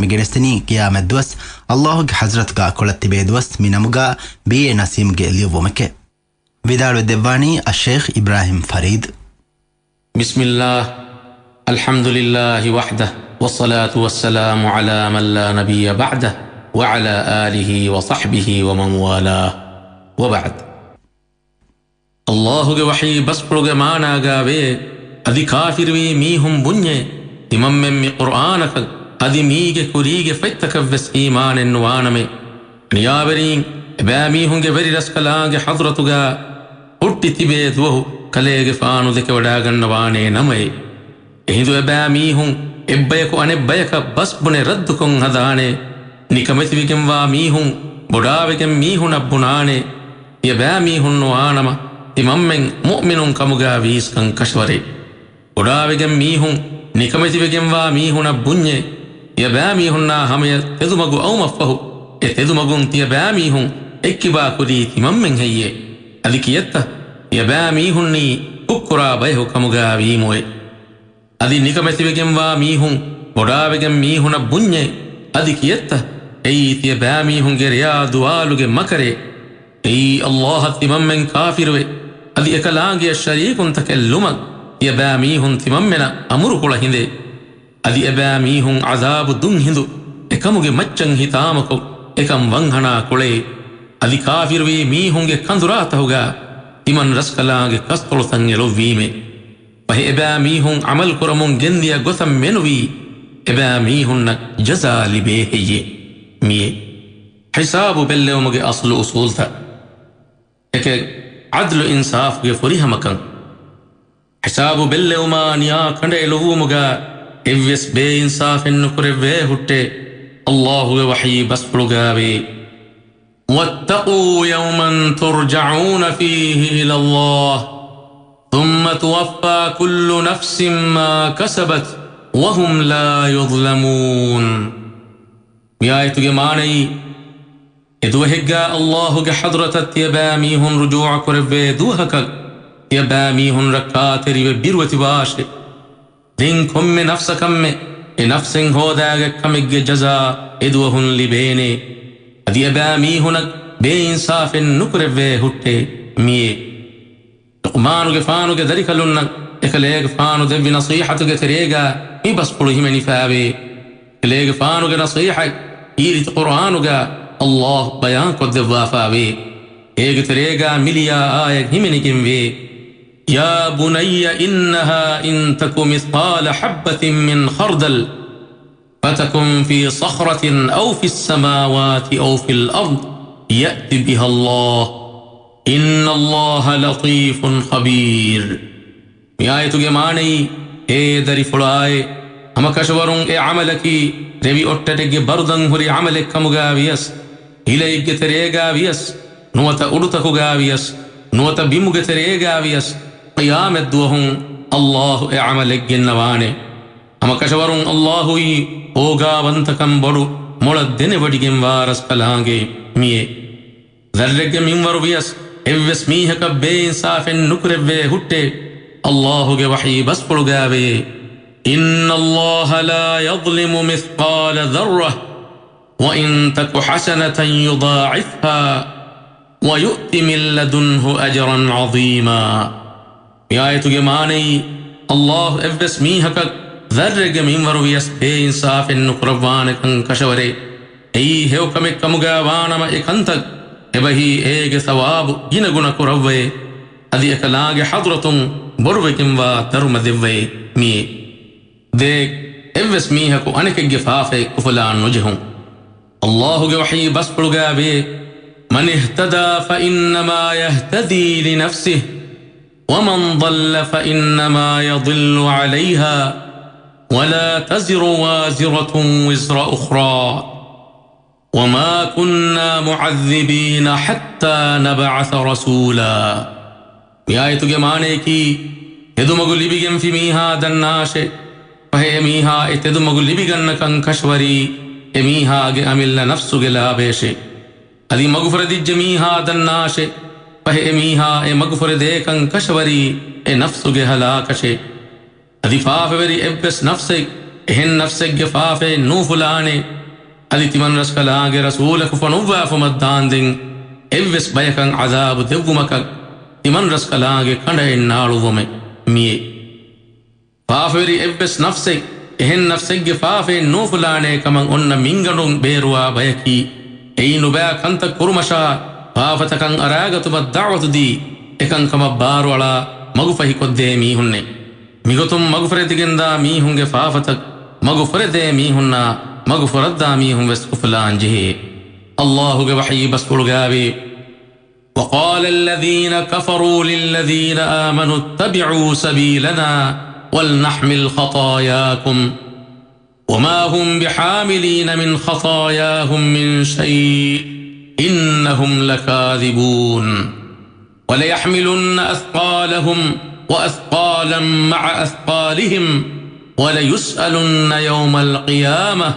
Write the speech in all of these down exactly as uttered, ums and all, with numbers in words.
މި ގެނެސްދިނީ ޤިޔާމަތް ދުވަސް ﷲ ގެ ޙަޟްރަތުގާ ކޮޅަށް ތިބޭ ދުވަސް މި ނަމުގާ ބީ އޭ ނަސީމްގެ ލިޔުއްވުމެކޭ. ވިދާޅުވެ ދެއްވާނީ އައްޝައިޚް އިބްރާހިމް ފަރީދު. بسم الله، الحمد لله وحده، والصلاة والسلام على من لا نبي بعده، وعلى آله وصحبه ومن والاه، وبعد. ﷲ ގެ ވަޙީ ބަސްފުޅުގެ މާނާގާ ވޭ، އަދި ކާފިރުވީ މީހުން ބުންޏޭ، ތިމަންމެން މި ޤުރްއާނަކަށް އަދި މީގެ ކުރީގެ ފޮތްތަކަށްވެސް އީމާނެއް ނުވާނަމޭ. ނިޔާވެރީން، އެބައިމީހުންގެ ވެރިރަސްކަލާނގެ ޙަޟްރަތުގާ ހުއްޓި ތިބޭ ދުވަހު ކަލޭގެފާނު ދެކެވަޑާގަންނަވާނޭ ނަމައޭ. އެހިނދު އެބައިމީހުން އެއްބަޔަކު އަނެއްބަޔަކަށް ބަސް ބުނެ ރައްދުކޮށް ހަދާނޭ. ނިކަމެތިވެގެންވާ މީހުން ބޮޑާވެގެން މީހުނަށް ބުނާނޭ. ތިޔަބައިމީހުން ނުވާނަމަ، ތިމަންމެން މުއުމިނުން ކަމުގާ ވީސްކަން ކަށަވަރޭ. ބޮޑާވެގެން މީހުން ނިކަމެތިވެގެންވާ މީހުނަށް ބުންޏޭ، ތިޔަބައިމީހުންނާ ހަމަޔަށް ތެދުމަގު އައުމަށްފަހު، އެ ތެދުމަގުން ތިޔަބައިމީހުން އެއްކިބާ ކުރީ ތިމަންމެން ހެއްޔޭ؟ އަދި ކިއެއްތަ؟ ތިޔަބައިމީހުންނީ ކުށްކުރާ ބަޔަކު ކަމުގާ ވީމުއޭ. އަދި ނިކަމެތިވެގެންވާ މީހުން ބޮޑާވެގެން މީހުނަށް ބުންޏޭ، އަދި ކިއެއްތަ؟ އެއީ ތިޔަބައިމީހުންގެ ރެޔާ ދުވާލުގެ މަކަރޭ. އެއީ ﷲ އަށް ތިމަންމެން ކާފިރުވެ، އަދި އެކަލާނގެއަށް ޝަރީކުންތަކެއް ލުމަށް ތިޔަބައިމީހުން ތިމަންމެނަށް އަމުރުކޮޅަށް ހިނދޭ. އަދި އެބައިމީހުން ޢަޛާބު ދުން ހިނދު އެކަމުގެ މައްޗަށް ހިތާމަކޮށް، އެކަން ވަންހަނާ ކުޅޭ. އަދި ކާފިރުވީ މީހުންގެ ކަނދުރާތަހުގާ ތިމަން ރަސްކަލާނގެ ކަސްތޮޅުތައް އެޅުއްވީމޭ. ފަހެ އެބައިމީހުން ޢަމަލުކުރަމުން ގެންދިޔަ ގޮތަށް މެނުވީ، އެބައިމީހުންނަށް ޖަޒާ ލިބޭ ހެއްޔޭ؟ މިއޭ ޙިސާބު ބެއްލެވުމުގެ އަސްލު އުޞޫލްތައް. އެކެއް، ޢަދްލު އިންސާފުގެ ފުރިހަމަކަން. ޙިސާބު ބެއްލެވުމާ ނިޔާ ކަނޑައެޅުއްވުމުގާ އެއްވެސް ބޭއިންސާފެއް ނުކުރެއްވޭ ހުއްޓޭ. ﷲ ގެ ވަޙީ ބަސްފުޅުގާވޭ، واتقوا يوما ترجعون فيه إلى الله ثم توفى كل نفس ما كسبت وهم لا يظلمون. މި އާޔަތުގެ މާނައީ، އެ ދުވަހެއްގާ ﷲ ގެ ޙަޟްރަތަށް ތިޔަބައިމީހުން ރުޖޫޢަ ކުރެއްވޭ ދުވަހަކަށް، ތިޔަބައިމީހުން ރައްކާތެރިވެ ބިރުވެތިވާށޭ. ދެން ކޮންމެ ނަފްސަކަށްމެ އެ ނަފްސެއް ހޯދާގަތް ކަމެއްގެ ޖަޒާ އެދުވަހުން ލިބޭނެ. އަދި އެބައިމީހުނަށް ބޭއިންސާފެއް ނުކުރެއްވޭ ހުއްޓޭ. މިއޭ ލުޤްމާނުގެފާނުގެ ދަރިކަލުންނަށް އެކަލޭގެފާނު ދެއްވި ނަޞީޙަތުގެ ތެރޭގާ މި ބަސްފުޅު ހިމެނިފާވޭ. އެކަލޭގެފާނުގެ ނަޞީޙަތް ކީރިތި ޤުރްއާނުގާ ﷲ ބަޔާންކޮށްދެއްވާފާވޭ. އޭގެ ތެރޭގާ މިލިޔާ އާޔަތް ހިމެނިގެންވޭ. يا بني إنها إن تك مثقال حبة من خردل فتكن في صخرة أو في السماوات أو في الأرض يأت بها الله إن الله لطيف خبير. މި އާޔަތުގެ މާނައީ، އޭ ދަރިފުޅާއޭ، ހަމަކަށަވަރުން އެ ޢަމަލަކީ ރެވި އޮއްޓަޓެއްގެ ބަރުދަން ހުރި ޢަމަލެއް ކަމުގާ ވިޔަސް، ހިލައެއްގެ ތެރޭގާ ވިޔަސް، ނުވަތަ އުޑުތަކުގާ ވިޔަސް، ނުވަތަ ބިމުގެ ތެރޭގާ ވިޔަސް، ޤިޔާމަތްދުވަހުން ﷲ އެ ޢަމަލެއް ގެންނަވާނެ. ހަމަކަށަވަރުން ﷲ އީ އޯގާވަންތަކަން ބޮޑު މޮޅަށް ދެނެވޮޑިގެންވާ ރަސްކަލާނގެ. މިއޭ ޛައްރެއްގެ މިންވަރު ވިޔަސް އެއްވެސް މީހަކަށް ބޭއިންސާފެއް ނުކުރެއްވޭ ހުއްޓޭ. ﷲ ގެ ވަޙީ ބަސްފުޅުގާވޭ، إن الله لا يظلم مثقال ذرة وإن تك حسنة يضاعفها ويؤت من لدنه أجرا عظيما. މި އާޔަތުގެ މާނައީ، ﷲ އެއްވެސް މީހަކަށް ޛައްރެއްގެ މިންވަރު ވިޔަސް ބޭއިންސާފެއް ނުކުރައްވާނެކަން ކަށަވަރޭ. އެއީ ހެޔޮކަމެއް ކަމުގާ ވާނަމަ އެ ކަންތައް އެބަހީ އޭގެ ސަވާބު ގިނަގުނަ ކުރައްވައޭ. އަދި އެކަލާނގެ ޙަޟްރަތުން ބޮޑުވެގެންވާ ދަރުމަ ދެއްވައޭ. މިއޭ ދޭ، އެއްވެސް މީހަކު އަނެކެއްގެ ފާފައެއް އުފުލާން ނުޖެހުން. ﷲ ގެ ވަޙީ ބަސްފުޅުގާވޭ، من اهتدى فإنما يهتدي لنفسه ومن ضل فإنما يضل عليها ولا تزر وازرة وزر أخرى وما كنا معذبين حتى نبعث رسولا. މި އާޔަތުގެ މާނަޔަކީ، ތެދުމަގު ލިބިގެންފި މީހާ ދަންނާށޭ. ފަހެ އެ މީހާ އެ ތެދުމަގު ލިބިގަންނަކަން ކަށަވަރީ އެ މީހާގެ އަމިއްލަ ނަފްސުގެ ލާބަޔަށޭ. އަދި މަގުފުރެދިއްޖެ މީހާ ދަންނާށޭ. ފަހެ އެ މީހާ އެ މަގުފުރެދޭކަން ކަށަވަރީ އެ ނަފްސުގެ ހަލާކަށޭ. އަދި ފާފަވެރި އެއްވެސް ނަފްސެއް އެހެން ނަފްސެއްގެ ފާފައެއް ނޫފުލާނެ. އަދި ތިމަންރަސްކަލާނގެ ރަސޫލަކު ފޮނުއްވާފުމަށްދާންދެން އެއްވެސް ބަޔަކަށް ޢަޛާބު ދެއްވުމަކަށް ތިމަންރަސްކަލާނގެ ކަނޑައެއް ނާޅުއްވުމެއް މިއޭ. ފާފަވެރި އެއްވެސް ނަފްސެއް އެހެން ނަފްސެއްގެ ފާފައެއް ނޫފުލާނޭ ކަމަށް އޮންނަ މިންގަނޑުން ބޭރުވާ ބަޔަކީ، އެއީ ނުބައި ކަންތައް ކުރުމަށާ، ފާފަތަކަށް އަރާގަތުމަށް ދަޢުވަތުދީ، އެކަންކަމަށް ބާރުއަޅާ މަގުފަހިކޮށްދޭ މީހުންނޭ. މިގޮތުން މަގުފުރެދިގެންދާ މީހުންގެ ފާފަތައް މަގުފުރެދޭ މީހުންނާ މަގުފުރައްދާ މީހުން ވެސް އުފުލާން ޖެހޭ. ﷲ ގެ ވަޙީ ބަސްފުޅުގައިވޭ، وقال الذين كفروا للذين آمنوا اتبعوا سبيلنا ولنحمل خطاياكم وما هم بحاملين من خطاياهم من شيء إنهم لكاذبون. وليحملن أثقالهم وأثقالا مع أثقالهم وليسألن يوم القيامة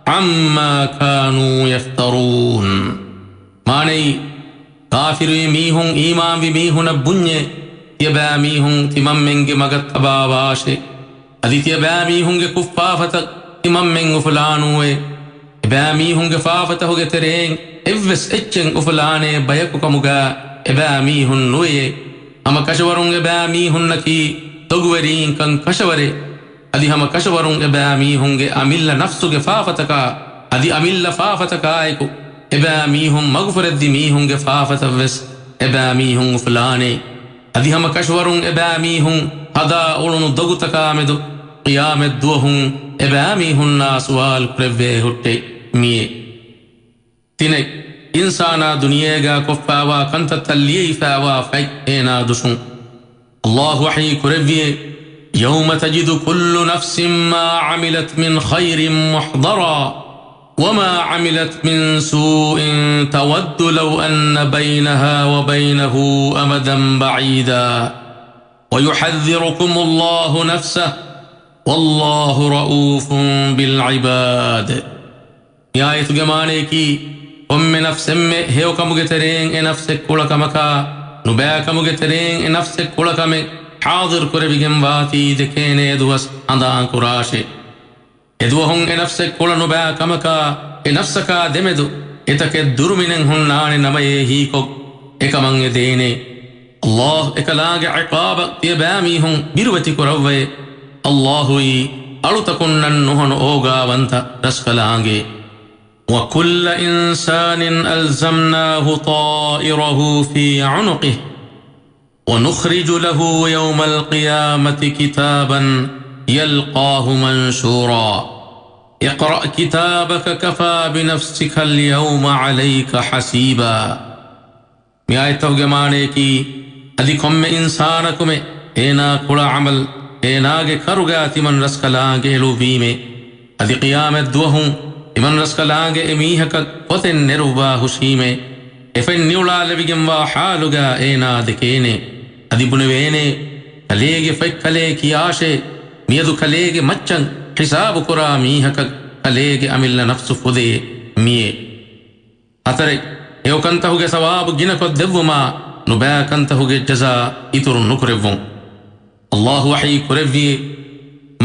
عما كانوا يفترون. މާނައީ، ކާފިރުވި މީހުން އީމާންވި މީހުނަށް ބުންޏޭ، ތިޔަބައިމީހުން ތިމަންމެންގެ މަގަށް ތަބާވާށޭ. އަދި ތިޔަބައިމީހުންގެ ކުށްފާފަތައް ތިމަންމެން އުފުލާނޫއޭ. އެބައިމީހުންގެ ފާފަތަހުގެ ތެރެއިން އެއްވެސް އެއްޗެއް އުފުލާނޭ ބަޔަކު ކަމުގަ އެބައިމީހުން ނުވެޔޭ. ހަމަ ކަށަވަރުން އެބައިމީހުންނަކީ ތޮގުވެރީންކަން ކަށަވަރޭ. އަދި ހަމަ ކަށަވަރުން އެބައިމީހުންގެ އަމިއްލަ ނަފްސުގެ ފާފަތަކާ، އަދި އަމިއްލަ ފާފަތަކާއެކު އެބައިމީހުން މަގުފުރެއްދި މީހުންގެ ފާފަތައްވެސް އެބައިމީހުން އުފުލާނޭ. އަދި ހަމަ ކަށަވަރުން އެބައިމީހުން ހަދާ އުޅުނު ދޮގުތަކާމެދު ޤިޔާމަތްދުވަހުން އެބައިމީހުންނާ ސުވާލު ކުރެއްވޭ ހުއްޓޭ މިއޭ. ތިނެއް، އިންސާނާ ދުނިޔޭގަ ކޮށްފައިވާ ކަންތައްތައް ލިޔެވިފައިވާ ފަތް އޭނާ ދުށުން. ﷲ ވަޙީ ކުރެއްވިއޭ، يوم تجد كل نفس ما عملت من خير محضرا وما عملت من سوء تود لو أن بينها وبينه أمدا بعيدا ويحذركم الله نفسه والله رءوف بالعباد. މި އާޔަތުގެ މާނަޔަކީ، ކޮންމެ ނަފްސެއްމެ ހެޔޮކަމުގެ ތެރެއިން އެ ނަފްސެއް ކުޅަކަމަކާ، ނުބައިކަމުގެ ތެރެއިން އެ ނަފްސެއް ކުޅަކަމެއް ޙާޟިރު ކުރެވިގެން ވާތީ ދެކޭނޭ ދުވަސް ހަނދާން ކުރާށޭ. އެދުވަހުން އެ ނަފްސެއް ކުޅަ ނުބައި ކަމަކާ، އެ ނަފްސަކާ ދެމެދު އެތަކެއް ދުރުމިނެއް ހުންނާނެ ނަމަޔޭ ހީކޮށް، އެކަމަށް އެދޭނޭ. ﷲ އެކަލާނގެ ޢިޤާބަށް ތިޔަބައިމީހުން ބިރުވެތި ކުރައްވައޭ. ﷲ އީ އަޅުތަކުންނަށް ނުހަނު އޯގާވަންތަ ރަސްކަލާނގެ. وكل إنسان ألزمناه طائره في عنقه ونخرج له يوم القيامة كتابا يلقاه منشورا. اقرأ كتابك كفى بنفسك اليوم عليك حسيبا. މި އާޔަތްތަކުގެ މާނަޔަކީ، އަދި ކޮންމެ އިންސާނަކުމެ އޭނާ ކުޅަ ޢަމަލް އޭނާގެ ކަރުގާ ތިމަން ރަސްކަލާނގެ އެޅުއްވީމޭ. އަދި ޤިޔާމަތްދުވަހުން ތިމަން ރަސްކަލާނގެ އެ މީހަކަށް ފޮތެއް ނެރުއްވާ ހުށީމޭ. އެ ފޮތް ނިއުޅާލެވިގެންވާ ޙާލުގާ އޭނާ ދެކޭނޭ. އަދި ބުނެވޭނޭ، ކަލޭގެ ފޮތްކަލޭ ކިޔާށޭ، މިއަދު ކަލޭގެ މައްޗަށް ޙިސާބުކުރާ މީހަކަށް ކަލޭގެ އަމިއްލަ ނަފްސު ފުދޭ މިއޭ. ހަތަރެއް، ހެޔޮކަންތަހުގެ ސަވާބު ގިނަކޮށް ދެއްވުމާ، ނުބައި ކަންތަހުގެ ޖަޒާ އިތުރު ނުކުރެއްވުން. ﷲ ވަޙީ ކުރެއްވިއޭ،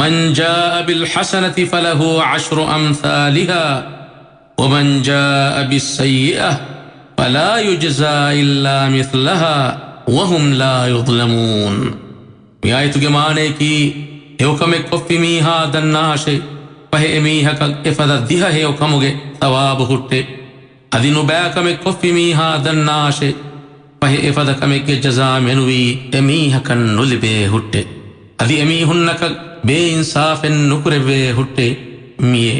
من جاء بالحسنة فله عشر أمثالها ومن جاء بالسيئة فلا يجزى إلا مثلها وهم لا يظلمون. މި އާޔަތުގެ މާނަޔަކީ، ހެޔޮކަމެއް ކޮށްފި މީހާ ދަންނާށޭ، ފަހެ އެމީހަކަށް އެފަދަ ދިހަ ހެޔޮ ކަމުގެ ސަވާބު ހުއްޓޭ. އަދި ނުބައިކަމެއް ކޮށްފި މީހާ ދަންނާށޭ، ފަހެ އެފަދަ ކަމެއްގެ ޖަޒާ މެނުވީ އެމީހަކަށް ނުލިބޭ ހުއްޓޭ. އަދި އެމީހުންނަކަށް ބޭއިންސާފެއް ނުކުރެވޭ ހުއްޓޭ މިއޭ.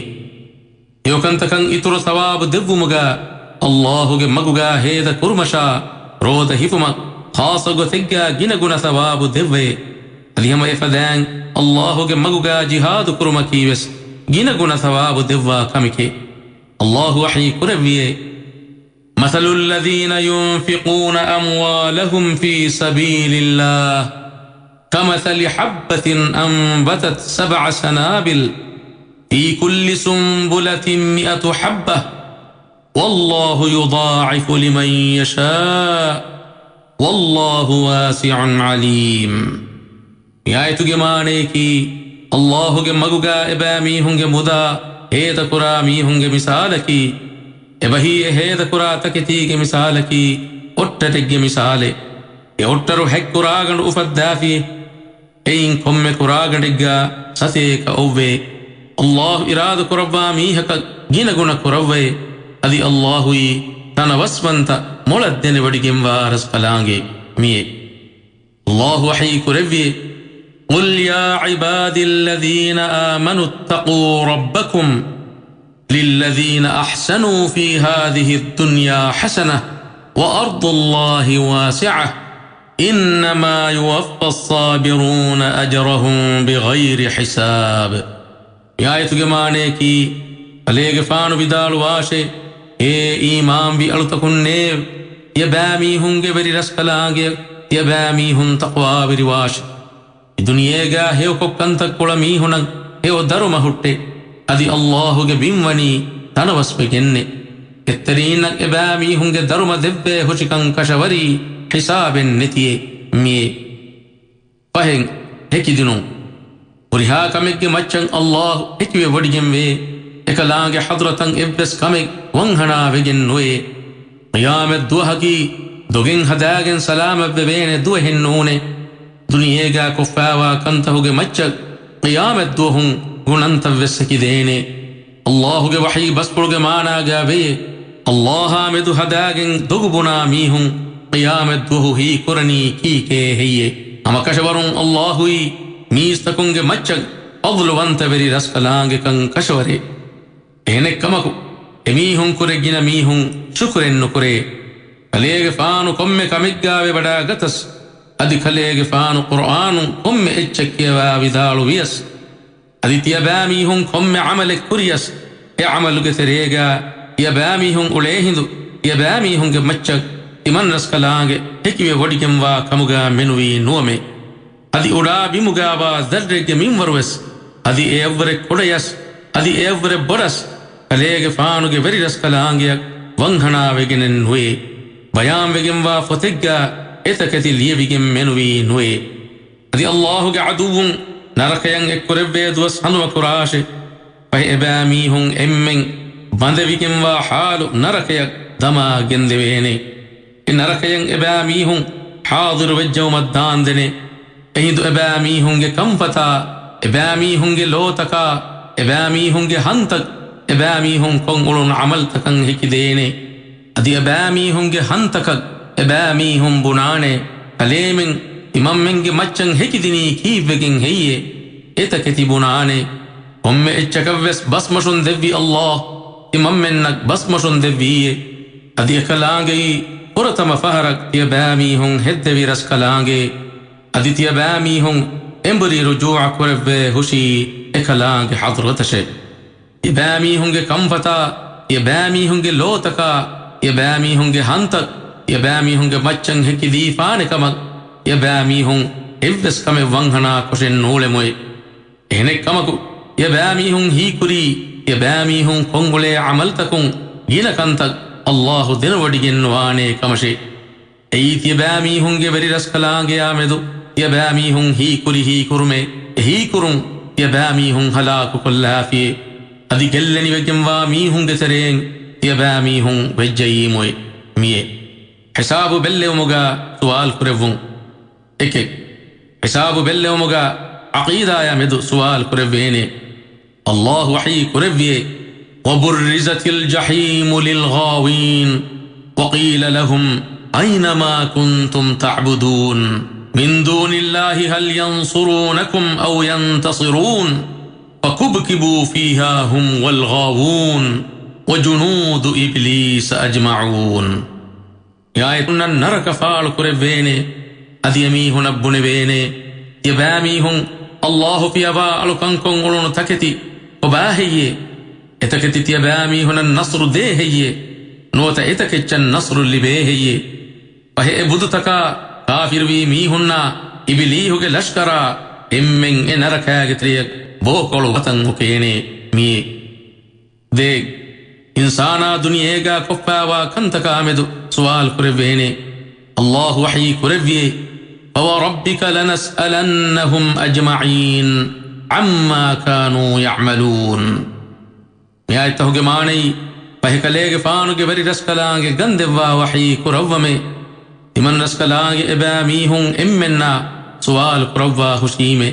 ހެޔޮކަންތަކަށް އިތުރު ސަވާބު ދެއްވުމުގަ ﷲ ގެ މަގުގަ ހޭދަ ކުރުމަށާ ރޯދަ ހިފުމަށް ޚާއްޞަ ގޮތެއްގަ ގިނަ ގުނަ ސަވާބު ދެއްވައޭ. އަދި ހަމަ އެފަދައިން ﷲ ގެ މަގުގަ ޖިހާދު ކުރުމަކީ ވެސް ގިނަ ގުނަ ސަވާބު ދެއްވާ ކަމެކޭ. ﷲ ވަޙީ ކުރެއްވިއޭ، مثل الذين ينفقون أموالهم في سبيل الله كمثل حبة أنبتت سبع سنابل في كل سنبلة مئة حبة والله يضاعف لمن يشاء والله واسع عليم. މި އާޔަތުގެ މާނަޔަކީ، ﷲ ގެ މަގުގާ އެބައިމީހުންގެ މުދާ ހޭދަކުރާ މީހުންގެ މިސާލަކީ، އެބަހީ އެ ހޭދަކުރާ ތަކެތީގެ މިސާލަކީ އޮށްޓަޑެއްގެ މިސާލެއް. އެ އޮށްޓަރު ހެއްކުރާގަނޑު އުފައްދާފި. އެއިން ކޮންމެ ކުރާގަނޑެއްގާ ސަތޭކަ އޮއްވޭ. ﷲ އިރާދަކުރައްވާ މީހަކަށް ގިނަގުނަ ކުރައްވައޭ. އަދި ﷲ އީ ތަނަވަސްވަންތަ މޮޅަށް ދެނެވޮޑިގެންވާ ރަސްކަލާނގެ މިއޭ. ﷲ ވަޙީ ކުރެއްވިއޭ، قل يا عبادي الذين آمنوا اتقوا ربكم للذين أحسنوا في هذه الدنيا حسنة وأرض الله واسعة إنما يوفى الصابرون أجرهم بغير حساب. މި އާޔަތުގެ މާނަޔަކީ، ކަލޭގެފާނު ވިދާޅުވާށޭ، އޭ އީމާންވި އަޅުތަކުންނޭވެ! ތިޔަބައިމީހުންގެ ވެރި ރަސްކަލާނގެއަށް ތިޔަބައިމީހުން ތަޤްވާވެރިވާށޭ. މި ދުނިޔޭގާ ހެޔޮކޮށް ކަންތައް ކުޅަ މީހުނަށް ހެޔޮ ދަރުމަ ހުއްޓޭ. އަދި ﷲ ގެ ބިންވަނީ ތަނަވަސްވެގެންނޭ. ކެތްތެރީންނަށް އެބައިމީހުންގެ ދަރުމަ ދެއްވޭ ހުށިކަން ކަށަވަރީ ހިސާބެއް ނެތިއޭ. މިއޭ. ފަހެން ހެކިދިނުން. ހުރިހާ ކަމެއްގެ މައްޗަށް ﷲ ހެކިވެވޮޑިގެންވޭ. އެކަލާނގެ ޙަޟްރަތަށް އެއްވެސް ކަމެއް ވަންހަނާވެގެން ނުވޭ. ޤިޔާމަތް ދުވަހަކީ ދޮގެއް ހަދާގެން ސަލާމަތްވެވޭނެ ދުވަހެއް ނޫނޭ. ދުނިޔޭގާ ކޮށްފާވާ ކަންތަހުގެ މައްޗަށް ޤިޔާމަތް ދުވަހުން ގުނަންތައްވެސް ހެކިދޭނެ. ﷲ ގެ ވަޙީ ބަސްފުޅުގެ މާނާގާ ވެޔޭ، ﷲ އާ މެދު ހަދާގެން ދޮގު ބުނާ މީހުން ޤިޔާމަތް ދުވަހު ހީކުރަނީ ކީކޭ ހެއްޔޭ؟ ހަމަކަށަވަރުން ﷲ އީ މީސްތަކުންގެ މައްޗަށް ފަޟްލުވަންތަވެރި ރަސްކަލާނގެކަން ކަށަވަރޭ. އެހެނެއްކަމަކު، އެމީހުންކުރެ ގިނަ މީހުން ޝުކުރެއްނުކުރޭ. ކަލޭގެފާނު ކޮންމެ ކަމެއްގާ ވެވަޑާގަތަސް، އަދި ކަލޭގެފާނު ޤުރްއާނުން ކޮންމެ އެއްޗެއް ކިޔަވާ ވިދާޅު ވިޔަސް، އަދި ތިޔަބައިމީހުން ކޮންމެ ޢަމަލެއް ކުރިޔަސް، އެ ޢަމަލުގެ ތެރޭގާ ތިޔަބައިމީހުން އުޅޭހިނދު، ތިޔަބައިމީހުންގެ މައްޗަށް ތިމަން ރަސްކަލާނގެ ހެކިވެވޮޑިގެންވާ ކަމުގާ މެނުވީ ނުވަމޭ. އަދި އުޑާ ބިމުގާވާ ޒައްރެއްގެ މިންވަރުވެސް، އަދި އެއަށްވުރެ ކުޑަޔަސް، އަދި އެއަށްވުރެ ބޮޑަސް، ކަލޭގެފާނުގެ ވެރި ރަސްކަލާނގެއަށް ވަންހަނާވެގެނެއް ނުވޭ. ބަޔާންވެގެންވާ ފޮތެއްގާ އެތަކެތި ލިޔެވިގެން މެނުވީ ނުވޭ. އަދި ﷲ ގެ ޢަދުއްވުން ނަރަކަޔަށް އެއްކުރެއްވޭ ދުވަސް ހަނދުމަކުރާށޭ. ފަހެ އެބައިމީހުން އެންމެން ބަނދެވިގެންވާ ޙާލު ނަރަކަޔަށް ދަމާ ގެންދެވޭނެ. އެ ނަރަކަޔަށް އެބައިމީހުން ޙާޟިރު ވެއްޖައުމަށް ދާންދެނެ. އެހިނދު އެބައިމީހުންގެ ކަންފަތާ، އެބައިމީހުންގެ ލޯތަކާ، އެބައިމީހުންގެ ހަންތައް، އެބައިމީހުން ކޮށް އުޅުނު ޢަމަލްތަކަށް ހެކިދޭނެ. އަދި އެބައިމީހުންގެ ހަންތަކަށް އެބައިމީހުން ބުނާނެ، ކަލޭމެން ތިމަންމެންގެ މައްޗަށް ހެކިދިނީ ކީއްވެގެން ހެއްޔޭ؟ އެތަކެތި ބުނާނެ، ކޮންމެ އެއްޗަކަށްވެސް ބަސްމޮށުން ދެއްވި ﷲ ތިމަންމެންނަށް ބަސްމޮށުން ދެއްވީއޭ. އަދި އެކަލާނގެއީ ފުރަތަމަ ފަހަރަށް ތިޔަބައިމީހުން ހެއްދެވި ރަސްކަލާނގެ. އަދި ތިޔަބައިމީހުން އެނބުރި ރުޖޫޢަ ކުރެއްވޭ ހުށީ އެކަލާނގެ ޙަޟްރަތަށޭ. ތިޔަބައިމީހުންގެ ކަންފަތާ، ތިޔަބައިމީހުންގެ ލޯތަކާ، ތިޔަބައިމީހުންގެ ހަންތައް، ތިޔަބައިމީހުންގެ މައްޗަށް ހެކިދީފާނެ ކަމަށް، ތިޔަބައިމީހުން އެއްވެސް ކަމެއް ވަންހަނާ ކޮށެއް ނޫޅެމުއޭ. އެހެނެއްކަމަކު، ތިޔަބައިމީހުން ހީކުރީ، ތިޔަބައިމީހުން ކޮށްއުޅޭ ޢަމަލްތަކުން ގިނަ ކަންތައް ﷲ ދެނެވޮޑިގެން ނުވާނޭ ކަމަށޭ. އެއީ ތިޔަބައިމީހުންގެ ވެރި ރަސްކަލާނގެޔާ މެދު ތިޔަބައިމީހުން ހީކުރި ހީކުރުމޭ. އެ ހީކުރުން ތިޔަބައިމީހުން ހަލާކުކޮށްލާފިޔޭ. އަދި ގެއްލެނިވެގެންވާ މީހުންގެ ތެރެއިން ތިޔަބައިމީހުން ވެއްޖައީމުއޭ. މިއޭ. ހިސާބު ބެއްލެވުމުގާ ސުވާލު ކުރެއްވުން. އެކެއް. ހިސާބު ބެއްލެވުމުގާ ޢަޤީދާޔާ މެދު ސުވާލު ކުރެއްވޭނެ. ﷲ ވަޙީ ކުރެއްވިއޭ، وبرزت الجحيم للغاوين وقيل لهم أين ما كنتم تعبدون من دون الله هل ينصرونكم أو ينتصرون فكبكبوا فيها هم والغاوون وجنود إبليس أجمعون. އެ އާޔަތުންނަށް ނަރަކަ ފާޅު ކުރެއްވޭނެ. އަދި އެމީހުނަށް ބުނެވޭނެ، ތިޔަބައިމީހުން ﷲ ފިޔަވާ އަޅުކަންކޮށް އުޅުނު ތަކެތި ކޮބާ ހެއްޔޭ؟ އެތަކެތި ތިޔަބައިމީހުނަށް ނަޞްރު ދޭ ހެއްޔޭ؟ ނުވަތަ އެތަކެއްޗަށް ނަޞްރު ލިބޭ ހެއްޔޭ؟ ފަހެ އެ ބުދުތަކާ ކާފިރުވީ މީހުންނާ އިބިލީހުގެ ލަޝްކަރާ އެންމެން އެ ނަރަކާގެ ތެރެޔަށް ބޯކޮޅު ވަތަން އުކޭނެ. މިއޭ. ދޭ، އިންސާނާ ދުނިޔޭގާ ކޮށްފާވާ ކަންތަކާ މެދު ސުވާލު ކުރެއްވޭނެ. ﷲ ވަޙީ ކުރެއްވިއޭ، فوربك لنسألنهم أجمعين. عما كانوا يعملون. މި އާޔަތްތަހުގެ މާނައީ، ފަހެ ކަލޭގެފާނުގެ ވެރިރަސްކަލާނގެ ގަންދެއްވާ ވަޙީ ކުރައްވަމޭ، ތިމަންރަސްކަލާނގެ އެބައިމީހުން އެންމެންނާ ސުވާލު ކުރައްވާ ހުށީމޭ،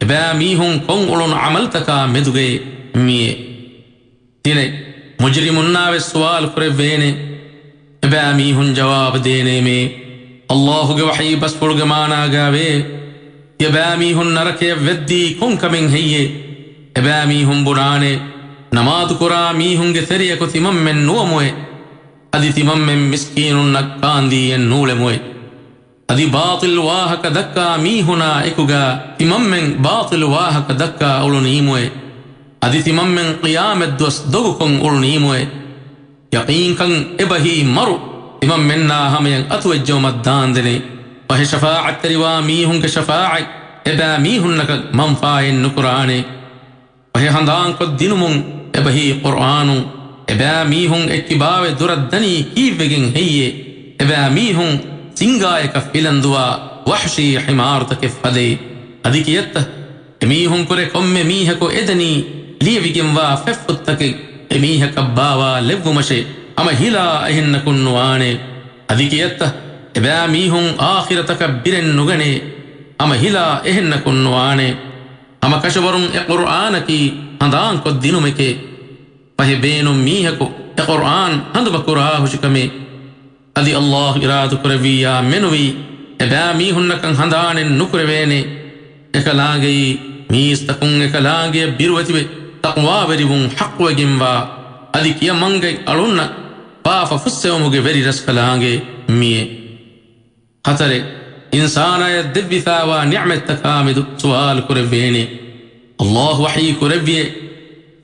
އެބައިމީހުން ކޮށް އުޅުނު ޢަމަލުތަކާ މެދުގައޭ މިއޭ. ތިނެއް، މުޖްރިމުންނާވެސް ސުވާލު ކުރެއްވޭނެ. އެބައިމީހުން ޖަވާބު ދޭނޭމޭ. ﷲ ގެ ވަޙީ ބަސްފުޅުގެ މާނާގައިވޭ، ތިޔަބައިމީހުން ނަރަކަޔަށް ވެއްދީ ކޮންކަމެއް ހެއްޔޭ؟ އެބައިމީހުން ބުނާނެ، ނަމާދުކުރާ މީހުންގެ ތެރެޔަކު ތިމަންމެން ނުވަމުއޭ. އަދި ތިމަންމެން މިސްކީނުންނަށް ކާންދީއެއް ނޫޅެމުއޭ. އަދި ބާޠިލް ވާހަކަ ދައްކާ މީހުނާ އެކުގަ ތިމަންމެން ބާޠިލް ވާހަކަ ދައްކާ އުޅުނީމުއޭ. އަދި ތިމަންމެން ޤިޔާމަތްދުވަސް ދޮގުކޮށް އުޅުނީމުއޭ. ޔަޤީންކަން އެބަހީ މަރު ތިމަންމެންނާ ހަމަޔަށް އަތުވެއްޖައުމަށް ދާންދެނޭ. ފަހެ ޝަފާޢަތްތެރިވާ މީހުންގެ ޝަފާޢަތް އެބައިމީހުންނަކަށް މަންފާއެއް ނުކުރާނެ. ފަހެ ހަނދާންކޮށްދިނުމުން އެބަހީ ޤުރްއާނުން އެބައިމީހުން އެއްކިބާވެ ދުރަށް ދަނީ ކީއްވެގެން ހެއްޔޭ؟ އެބައިމީހުން ސިނގާޔަކަށް ފިލަންދުވާ ވަޙްޝީ ޙިމާރުތަކެއް ފަދައި. އަދި ކިޔައްތަ؟ އެމީހުންކުރެ ކޮންމެ މީހަކު އެދެނީ ލިޔެވިގެންވާ ފެށްފުށްތަކެއް އެމީހަކަށް ބާވާ ލެއްވުމަށޭ، ހަމަ ހިލާ އެހެންނަކުން ނުވާނެ. އަދި ކިޔައްތަ؟ އެބައިމީހުން އާޚިރަތަކަށް ބިރެއް ނުގަނޭ، ހަމަ ހިލާ އެހެންނަކުން ނުވާނެ. ހަމަ ކަށަވަރުން އެ ޤުރްއާނަކީ ހަނދާންކޮށްދިނުމެކޭ. ފަހެ ބޭނުން މީހަކު އެ ޤުރްއާން ހަނދުމަކުރާހުށިކަމޭ. އަދި ﷲ އިރާދަކުރެއްވިއްޔާ މެނުވީ އެބައިމީހުންނަކަށް ހަނދާނެއް ނުކުރެވޭނެ. އެކަލާނގެއީ މީސްތަކުން އެކަލާނގެއަށް ބިރުވެތިވެ ތަޤްވާވެރިވުން ޙައްޤުވެގެންވާ، އަދި ކިޔަމަންގަތް އަޅުންނަށް ފާފަ ފުއްސެވުމުގެ ވެރިރަސްކަލާނގެ މިއޭ. ހަތަރެއް، އިންސާނާޔަށް ދެއްވިފާވާ ނިޢުމަތްތަކާމެދު ސުވާލު ކުރެއްވޭނެ. ﷲ ވަޙީ ކުރެއްވިއޭ،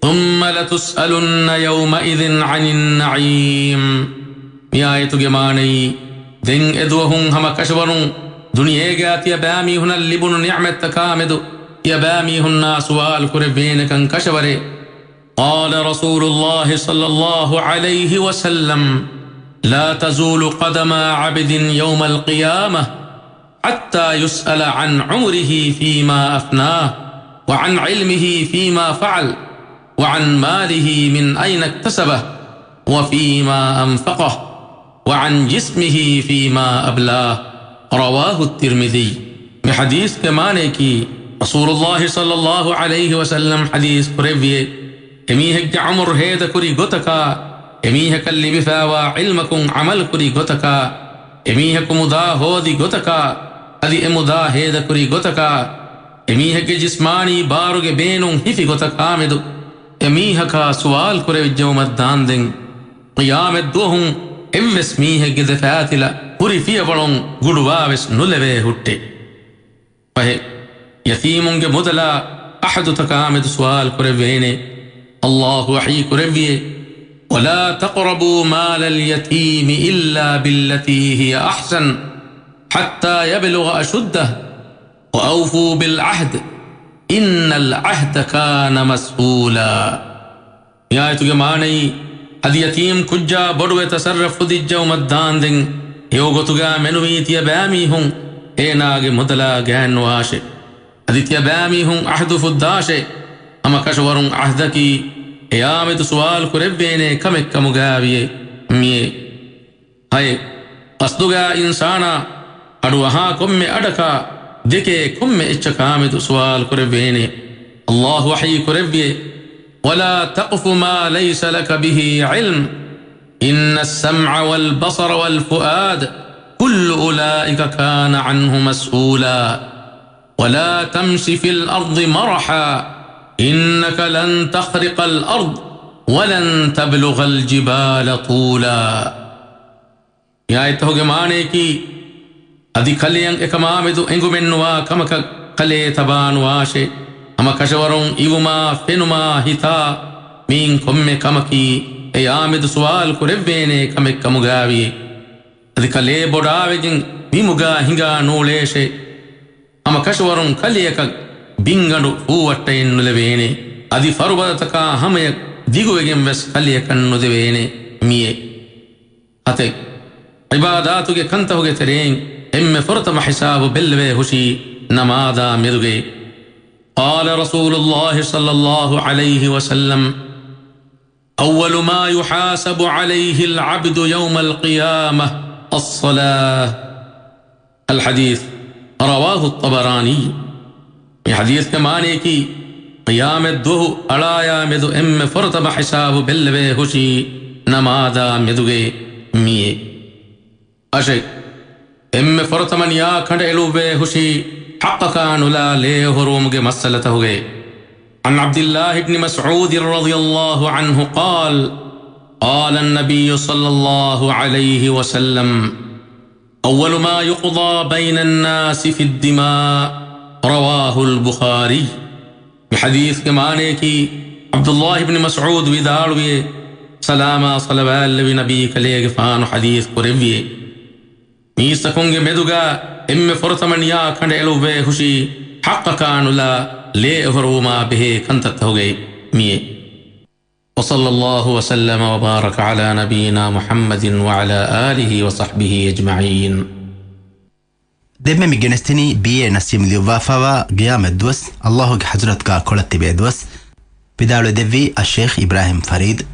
ثُمَّ لَتُسْأَلُنَّ يَوْمَئِذٍ عَنِ النَّعِيمِ. މި އާޔަތުގެ މާނައީ، ދެން އެދުވަހުން ހަމަ ކަށަވަރުން ދުނިޔޭގަ ތިޔަބައިމީހުނަށް ލިބުނު ނިޢުމަތްތަކާމެދު ތިޔަބައިމީހުންނާ ސުވާލު ކުރެއްވޭނެކަން ކަށަވަރޭ. قال رسول الله صلى الله عليه وسلم، لا تزول قدما عبد يوم القيامة حتى يسأل عن عمره فيما أفناه، وعن علمه فيما فعل، وعن ماله من أين اكتسبه، وفيما أنفقه، وعن جسمه فيما أبلاه. رواه الترمذي. މި ޙަދީޘްގެ މާނަޔަކީ، ރަސޫލުﷲ ޞައްލަﷲ ޢަލައިހި ވަސައްލަމް ޙަދީޘް ކުރެއްވިއޭ، އެމީހެއްގެ ޢުމުރު ހޭދަކުރި ގޮތަކާ، އެމީހަކަށް ލިބިފާވާ ޢިލްމަކުން ޢަމަލުކުރި ގޮތަކާ، އެމީހަކު މުދާ ހޯދި ގޮތަކާ، އަދި އެ މުދާ ހޭދަކުރި ގޮތަކާ، އެމީހެއްގެ ޖިސްމާނީ ބާރުގެ ބޭނުން ހިފި ގޮތަކާމެދު އެމީހަކާ ސުވާލު ކުރެވިއްޖައުމަށް ދާންދެން، ޤިޔާމަތްދުވަހުން އެއްވެސް މީހެއްގެ ދެފައިތިލަ ހުރި ފިޔަވަޅުން ގުޑުވާވެސް ނުލެވޭ ހުއްޓެ. ފަހެ، ޔަތީމުންގެ މުދަލާ އަހަދުތަކާމެދު ސުވާލު ކުރެއްވޭނެ. ﷲ ވަޙީ ކުރެއްވިއޭ، ولا تقربوا مال اليتيم إلا بالتي هي أحسن حتى يبلغ أشده وأوفوا بالعهد إن العهد كان مسؤولا. މި އާޔަތުގެ މާނައީ، އަދި ޔަތީމް ކުއްޖާ ބޮޑުވެ ތަޞައްރަފް ފުދިއްޖައުމަށް ދާންދެން، ހެޔޮގޮތުގަ މެނުވީ ތިޔަބައިމީހުން އޭނާގެ މުދަލާ ގާތްނުވާށޭ. އަދި ތިޔަބައިމީހުން އަހްދު ފުއްދާށޭ. ހަމަ ކަށަވަރުން އަހްދަކީ އެޔާމެދު ސުވާލު ކުރެއްވޭނޭ ކަމެއްކަމުގައިވިޔޭ މިއޭ. ހައެއް، ޤަޞްދުގަ އިންސާނާ އަޑުއަހާ ކޮންމެ އަޑަކާ، ދެކޭ ކޮންމެ އެއްޗަކާމެދު ސުވާލު ކުރެއްވޭނެ. ﷲ ވަޙީ ކުރެއްވިއޭ، ولا تقف ما ليس لك به علم إن السمع والبصر والفؤاد كل أولئك كان عنه مسؤولا ولا تمش في الأرض مرحا إنك لن تخرق الأرض ولن تبلغ الجبال طولا. މި އާޔަތްތަހުގެ މާނަޔަކީ، އަދި ކަލެޔަށް އެކަމާމެދު އެނގުމެއްނުވާ ކަމަކަށް ކަލޭ ތަބާނުވާށޭ. ހަމަ ކަށަވަރުން އިވުމާ، ފެނުމާ، ހިތާ، މިއިން ކޮންމެ ކަމަކީ އެޔާމެދު ސުވާލު ކުރެއްވޭނޭ ކަމެއްކަމުގައިވިޔޭ. އަދި ކަލޭ ބޮޑާވެގެން ބިމުގަ ހިނގާ ނޫޅޭށޭ. ހަމަ ކަށަވަރުން ކަލެޔަކަށް ބިންގަނޑު ފޫވައްޓައެއް ނުލެވޭނެ. އަދި ފަރުބަދަތަކާ ހަމަޔަށް ދިގުވެގެން ވެސް ކަލެޔަކަށް ނުދެވޭނެ މިއޭ. ހަތެއް، ޢިބާދާތުގެ ކަންތަހުގެ ތެރެއިން އެންމެ ފުރަތަމަ ހިސާބު ބެއްލެވޭ ހުށީ ނަމާދާ މެދުގައި. قال رسول الله صلى الله عليه وسلم: أول ما يحاسب عليه العبد يوم القيامة الصلاة. الحديث. رواه الطبراني. މި ޙަދީޘްގެ މާނަޔަކީ، ޤިޔާމަތް ދުވަހު އަޅާޔާ މެދު އެންމެ ފުރަތަމަ ޙިސާބު ބެއްލެވޭ ހުށީ ނަމާދާ މެދުގައި މިއޭ. އަށެއް، އެންމެ ފުރަތަމަ ނިޔާ ކަނޑައެޅުއްވޭ ހުށީ ޙައްޤަކާ ނުލާ ލޭ އޮހޮރުވުމުގެ މައްސަލަތަކުގައި. عن عبد الله بن مسعود رضي الله عنه قال: قال النبي صلى الله عليه وسلم: أول ما يقضى بين الناس في الدماء. رواه البخاري. މި ޙަދީޘްގެ މާނަޔަކީ، ޢަބްދުﷲ ބިން މަސްޢޫދު ވިދާޅުވިއޭ، ސަލާމާ ޞަލަވާތްލެވި ނަބީ ކަލޭގެފާނު ޙަދީޘް ކުރެއްވިއޭ، މީސްތަކުންގެ މެދުގަ އެންމެ ފުރަތަމަ ނިޔާ ކަނޑައެޅުއްވޭ ހުށީ ޙައްޤަކާ ނުލާ ލޭ އޮހޮރުވުމާ ބެހޭ ކަންތައްތަކުގައި މިއޭ. وصلى الله وسلم وبارك على نبينا محمد وعلى آله وصحبه أجمعين. ދެންމެ މި ގެނެސްދިނީ ބީއޭ ނަސީމް ލިޔުއްވާފައިވާ ޤިޔާމަތް ދުވަސް، ﷲ ގެ ޙަޟްރަތުގަ ކޮޅަށް ތިބޭ ދުވަސް. ވިދާޅުވެދެއްވީ އައްޝައިޚް އިބްރާހީމް ފަރީދު.